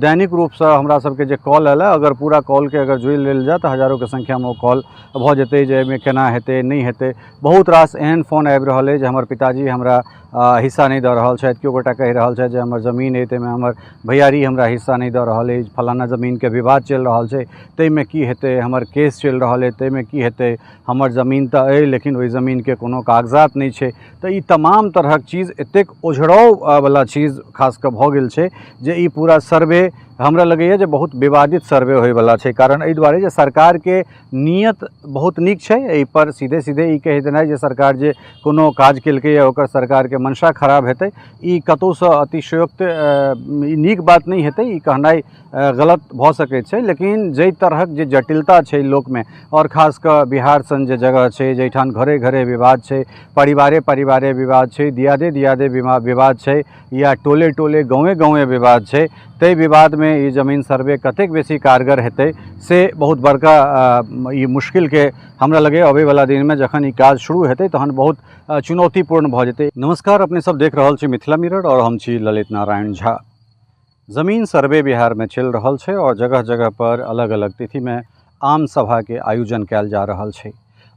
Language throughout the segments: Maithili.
दैनिक रूपसँ हमरा सबके जे कॉल आयल अगर पूरा कॉलके अगर जोड़ि लेल जाय तऽ हजारोके संख्यामे ओ कॉल भऽ जेतै जे एहिमे केना हेतै नहि हेतै। बहुत रास एहन फोन आबि रहल अइ जे हमर पिताजी हमरा हिस्सा नहि दऽ रहल छथि, केओ गोटा कहि रहल छथि जे हमर जमीन अइ ताहिमे हमर भैयारी हमरा हिस्सा नहि दऽ रहल अछि, फलाना जमीनके विवाद चलि रहल छै ताहिमे की हेतै, हमर केस चलि रहल अइ ताहिमे की हेतै, हमर जमीन तऽ अइ लेकिन ओहि जमीनके कोनो कागजात नहि छै। तऽ ई तमाम तरहक चीज एतेक ओझराववला चीज खास कऽ भऽ गेल छै जे ई पूरा सर्वे हमरा लगैए जे बहुत विवादित सर्वे होइवला छै। कारण एहि दुआरे जे सरकारके नीयत बहुत नीक छै, एहिपर सीधे सीधे ई कहि देनाइ जे सरकार जे कोनो काज केलकैए ओकर सरकारके मंशा खराब हेतै, ई कतहुसँ अतिशयोक्त ई नीक बात नहि हेतै, ई कहनाइ गलत भऽ सकै छै। लेकिन जाहि तरहक जे जटिलता छै लोकमे, आओर खास कऽ बिहार सन जे जगह छै जाहिठाम घरे घरे विवाद छै, परिवारे परिवारे विवाद छै, दियादे दियादे विवाद छै, या टोले टोले गाँवे गाँवे विवाद छै, ताहि विवादमे ई जमीन सर्वे कतेक बेसी कारगर हेतै से बहुत बड़का ई मुश्किलके हमरा लगैए अबैवला दिनमे जखन ई काज शुरू हेतै तहन बहुत चुनौतीपूर्ण भऽ जेतै। नमस्कार, अपने सब देख रहल छी मिथिला मिरर आओर हम छी ललित नारायण झा। जमीन सर्वे बिहारमे चलि रहल छै आओर जगह जगह पर अलग अलग तिथिमे आम सभाके आयोजन कयल जा रहल छै।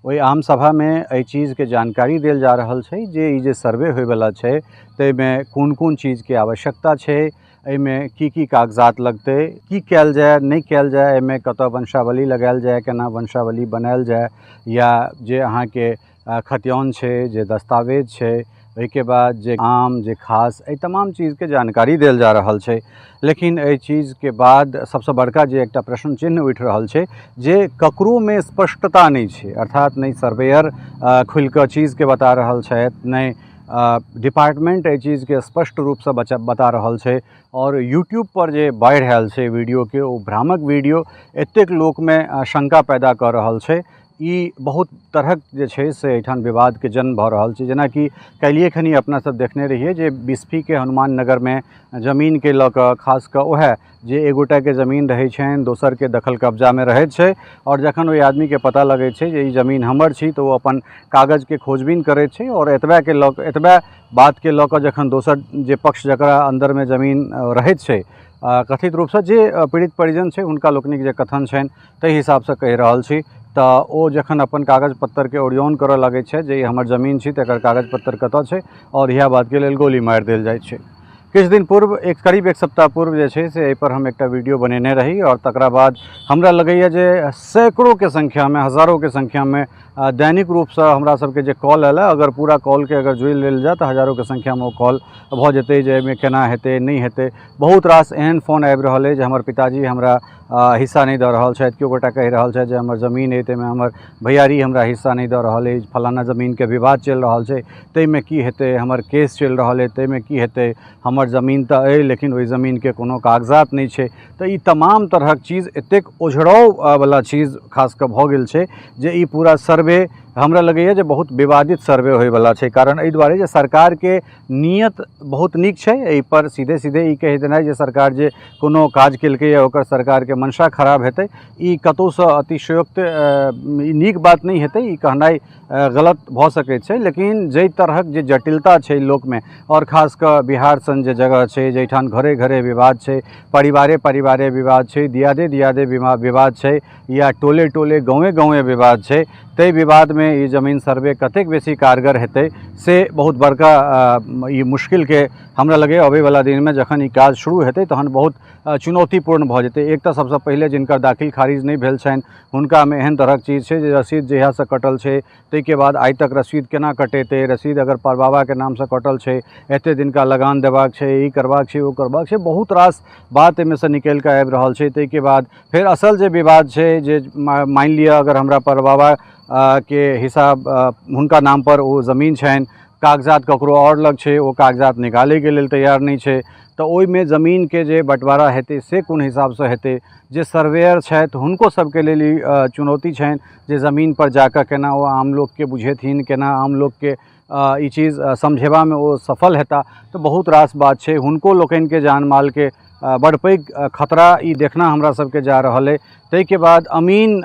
ओहि आम सभामे एहि चीजके जानकारी देल जा रहल छै जे ई जे सर्वे होइवला छै ताहिमे कोन कोन चीजके आवश्यकता छै, एहिमे की की कागजात लगतै, की कयल जाय नहि कयल जाय, एहिमे कतऽ वंशावली लगायल जाय, केना वंशावली बनायल जाय, या जे अहाँके खतियान छै, जे दस्तावेज छै, ओहिके बाद जे आम जे खास, एहि तमाम चीजके जानकारी देल जा रहल छै। लेकिन एहि चीजके बाद सबसँ बड़का जे एकटा प्रश्न चिन्ह उठि रहल छै जे ककरोमे स्पष्टता नहि छै, अर्थात नहि सर्वेयर खुलिकऽ चीजके बता रहल छथि, नहि डिपार्टमेन्ट एहि चीजके स्पष्ट रूपसँ बता रहल छै। आओर यूट्यूबपर जे बाढ़ि आयल छै वीडियोके, ओ भ्रामक वीडियो एतेक लोकमे शङ्का पैदा कऽ रहल छै। ई बहुत तरहक जे छै से एहिठाम विवादके जन्म भऽ रहल छै। जेनाकि काल्हिए खनी अपना सब देखने रहियै जे बिस्फीके हनुमान नगरमे जमीनके लऽ कऽ खास कऽ वएह जे एक गोटाके जमीन रहै छनि दोसरके दखल कब्जामे रहैत छै, आओर जखन ओहि आदमीके पता लगै छै जे ई जमीन हमर छी तऽ ओ अपन कागजके खोजबीन करै छै, आओर एतबेके लऽ कऽ एतबे बातके लऽ कऽ जखन दोसर जे पक्ष जकरा अन्दरमे जमीन रहैत छै, कथित रूपसँ जे पीड़ित परिजन छै हुनका लोकनिक जे कथन छनि ताहि हिसाबसँ कहि रहल छी, तऽ ओ जखन अपन कागज पत्तरके ओरियान करऽ लगै छै जे ई हमर जमीन छी तऽ एकर कागज पत्तर कतऽ छै, आओर इएह बातके लेल गोली मारि देल जाइ छै। किछु दिन पूर्व एक करीब एक सप्ताह पूर्व जे छै से एहिपर हम एकटा वीडियो बनेने रही, आओर तकरा बाद हमरा लगैए जे सैकड़ोके संख्यामे हजारोके संख्यामे दैनिक रूपसँ हमरा सबके जे कॉल आयल अगर पूरा कॉलके अगर जोड़ि लेल जाय तऽ हजारोके संख्यामे ओ कॉल भऽ जेतै जे एहिमे केना हेतै नहि हेतै। बहुत रास एहन फोन आबि रहल अइ जे हमर पिताजी हमरा हिस्सा नहि दऽ रहल छथि, केओ गोटा कहि रहल छथि जे हमर जमीन अइ ताहिमे हमर भैयारी हमरा हिस्सा नहि दऽ रहल अछि, फलाना जमीनके विवाद चलि रहल छै ताहिमे की हेतै, हमर केस चलि रहल अइ ताहिमे की हेतै, हमर जमीन तऽ अइ लेकिन ओहि जमीनके कोनो कागजात नहि छै। तऽ ई तमाम तरहक चीज एतेक ओझराववला चीज खास कऽ भऽ गेल छै जे ई पूरा सर्वे हमरा लगैए जे बहुत विवादित सर्वे होइवला छै। कारण एहि दुआरे जे सरकारके नीयत बहुत नीक छै, एहिपर सीधे सीधे ई कहि देनाइ जे सरकार जे कोनो काज केलकैए ओकर सरकारके मंशा खराब हेतै, ई कतहुसँ अतिशयोक्त ई नीक बात नहि हेतै, ई कहनाइ गलत भऽ सकै छै। लेकिन जाहि तरहक जे जटिलता छै लोकमे, आओर खास कऽ बिहार सन जे जगह छै जाहिठाम घरे घरे विवाद छै, परिवारे परिवारे विवाद छै, दियादे दियादे विवाद छै, या टोले टोले गाँवे गाँवे विवाद छै, ताहि विवादमे ई जमीन सर्वे कतेक बेसी कारगर हेतै से बहुत बड़का ई मुश्किलके हमरा लगैए अबैवला दिनमे जखन ई काज शुरू हेतै तहन बहुत चुनौतीपूर्ण भऽ जेतै। एक तऽ सबसँ पहिले जिनकर दाखिल खारिज नहि भेल छनि हुनकामे एहन तरहक चीज छै जे रसीद जहियासँ कटल छै ताहिके बाद आइ तक रसीद केना कटेतै, रसीद अगर परबाबाके नामसँ कटल छै एतेक दिनका लगान देबाक छै, ई करबाक छै, ओ करबाक छै, बहुत रास बात एहिमेसँ निकलिकऽ आबि रहल छै। ताहिके बाद फेर असल जे विवाद छै जे मानि लिअ अगर हमरा परबाबा के हिसाब हुनका नामपर ओ जमीन छनि, कागजात ककरो आओर लग छै, ओ कागजात निकालैके लेल तैयार नहि छै, तऽ ओहिमे जमीनके जे बँटवारा हेतै से कोन हिसाबसँ हेतै। जे सर्वेयर छथि हुनको सबके लेल ई चुनौती छनि जे जमीनपर जाकऽ केना ओ आम लोकके बुझेथिन, केना आम लोकके ई चीज समझेबामे ओ सफल हेताह। तऽ बहुत रास बात छै, हुनको लोकनिके जान मालके बड़ पैघ खतरा ई देखना हमरा सबके जा रहल अइ। ताहिके बाद अमीन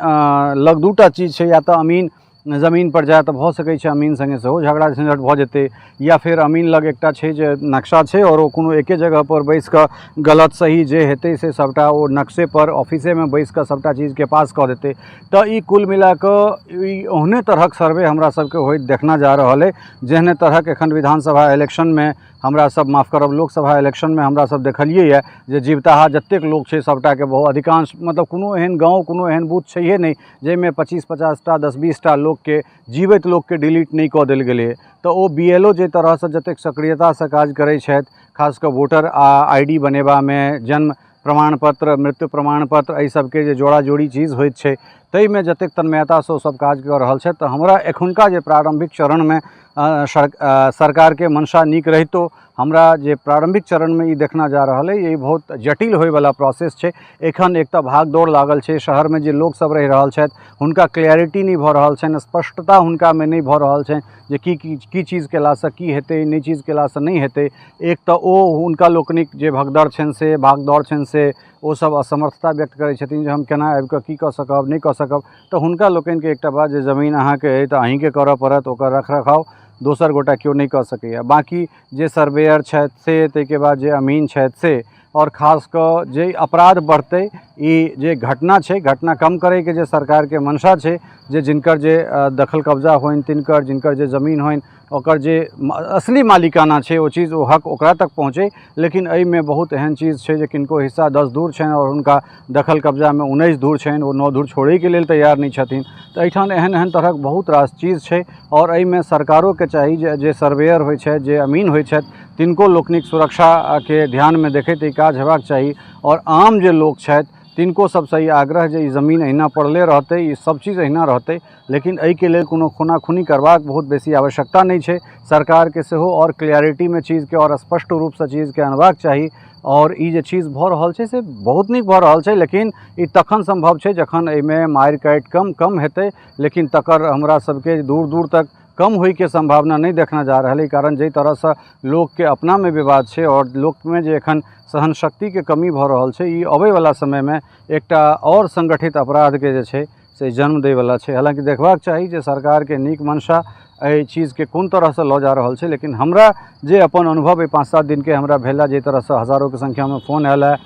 लग दूटा चीज छै, या तऽ अमीन जमीनपर जाय तऽ भऽ सकै छै अमीन सङ्गे सेहो झगड़ा झँझट भऽ जेतै, या फेर अमीन लग एकटा छै जे नक्शा छै आओर ओ कोनो एके जगहपर बैसि कऽ गलत सही जे हेतै से सभटा ओ नक्शेपर ऑफिसेमे बैसि कऽ सभटा चीजके पास कऽ देतै। तऽ ई कुल मिलाकऽ ई ओहने तरहक सर्वे हमरा सबके होइत देखना जा रहल अइ, जेहने तरहक एखन विधानसभा इलेक्शनमे हमरा सब, माफ करब, लोकसभा इलेक्शनमे हमरा सब देखलियै यऽ जे जीवताहा जतेक लोक छै सभटाके बहुत अधिकांश, मतलब कोनो एहन गाँव कोनो एहन बूथ छैहे नहि जाहिमे 25-50 टा 10-20 टा लोकके जीवैत लोकके डिलीट नहि कऽ देल गेलै। तऽ ओ बी एल ओ जाहि तरहसँ जतेक सक्रियतासँ काज करै छथि, खास कऽ वोटर I D बनेबामे, जन्म प्रमाणपत्र, मृत्यु प्रमाणपत्र, एहि सबके जे जोड़ा जोड़ी चीज होइत छै ताहिमे जतेक तन्मयतासँ ओ सब काज कऽ रहल छथि। तऽ हमरा एखुनका जे प्रारम्भिक चरणमे सरकारके मंशा नीक रहितो हमरा जे प्रारम्भिक चरणमे ई देखना जा रहल अइ, ई बहुत जटिल होइवला प्रोसेस छै। एखन एक तऽ भाग दौड़ लागल छै, शहरमे जे लोकसब रहि रहल छथि हुनका क्लैरिटी नहि भऽ रहल छनि, स्पष्टता हुनकामे नहि भऽ रहल छनि जे की की की चीज कयलासँ की हेतै, नहि चीज कयलासँ नहि हेतै। एक तऽ ओ हुनका लोकनिक जे भगदड़ छनि से भागदौड़ छनि से ओ सब असमर्थता व्यक्त करै छथिन जे हम केना आबिकऽ की कऽ सकब, नहि कऽ सकब। तऽ हुनका लोकनिके एकटा बात जे जमीन अहाँके अइ तऽ अहीँके करऽ पड़त, ओकर रख रखाव दोसर गोटा केओ नहि कऽ सकैए। बाँकी जे सर्वेयर छथि से, ताहिके बाद जे अमीन छथि से, आओर खास कऽ जे अपराध बढ़तै, ई जे घटना छै, घटना कम करैके जे सरकारके मंशा छै, जे जिनकर जे दखल कब्जा होइन तिनकर, जिनकर जे जमीन होइन ओकर जे असली मालिकाना छै ओ चीज, ओ हक ओकरा तक पहुँचै। लेकिन एहिमे बहुत एहन चीज छै जे किनको हिस्सा 10 धूर छनि आओर हुनका दखल कब्जामे 19 धूर छनि, ओ 9 धूर छोड़ैके लेल तैयार नहि छथिन। तऽ एहिठाम एहन एहन तरहक बहुत रास चीज छै आओर एहिमे सरकारोके चाही जे जे सर्वेयर होइ छथि, जे अमीन होइ छथि, तिनको लोकनिक सुरक्षाके ध्यानमे देखैत ई काज हेबाक चाही। आओर आम जे लोक छथि तिनको सबसँ ई आग्रह जे ई जमीन अहिना पड़ले रहतै, ई सब चीज अहिना रहतै, लेकिन एहिके लेल कोनो खूना खूनी करबाक बहुत बेसी आवश्यकता नहि छै। सरकारके सेहो आओर क्लियरिटीमे चीजके आओर स्पष्ट रूपसँ चीजके अनबाक चाही। आओर ई जे चीज भऽ रहल छै से बहुत नीक भऽ रहल छै, लेकिन ई तखन सम्भव छै जखन एहिमे मारि काटि कम कम हेतै, लेकिन तकर हमरा सबके दूर दूर तक कम होइके सम्भावना नहि देखना जा रहल अइ। कारण जाहि तरहसँ लोकके अपनामे विवाद छै आओर लोकमे जे एखन सहनशक्तिके कमी भऽ रहल छै, ई अबैवला समयमे एकटा आओर सङ्गठित अपराधके जे छै से जन्म दैवला छै। हालाँकि देखबाक चाही जे सरकारके नीक मंशा एहि चीजके कोन तरहसँ लऽ जा रहल छै, लेकिन हमरा जे अपन अनुभव एहि 5-7 दिनके हमरा भेल, जाहि तरहसँ हजारोके संख्यामे फोन आयल हँ,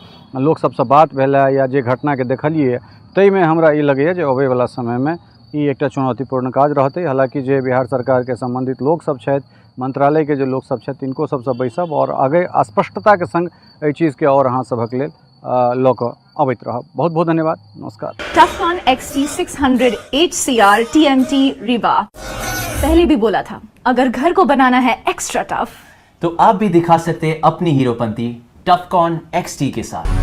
लोक सबसँ बात भेल हँ, या जे घटनाके देखलियै ताहिमे हमरा ई लगैए जे अबैवला समयमे ई एकटा चुनौतीपूर्ण काज रहतै। हालाँकि जे बिहार सरकारके सम्बन्धित लोकसब छथि, मन्त्रालयके जे लोकसब छथि, तिनको सबसँ बैसब आओर आगे स्पष्टताके सङ्ग एहि चीजके आओर अहाँ सभक लेल लऽ कऽ अबैत रहब। बहुत बहुत धन्यवाद, नमस्कार। Tufcon XT600 HCR TMT Rewa। पहले भी बोला था, अगर घर को बनाना है एक्स्ट्रा टफ तो आप भी दिखा सकते हैं अपनी हीरोपंती टफकॉन XT के साथ।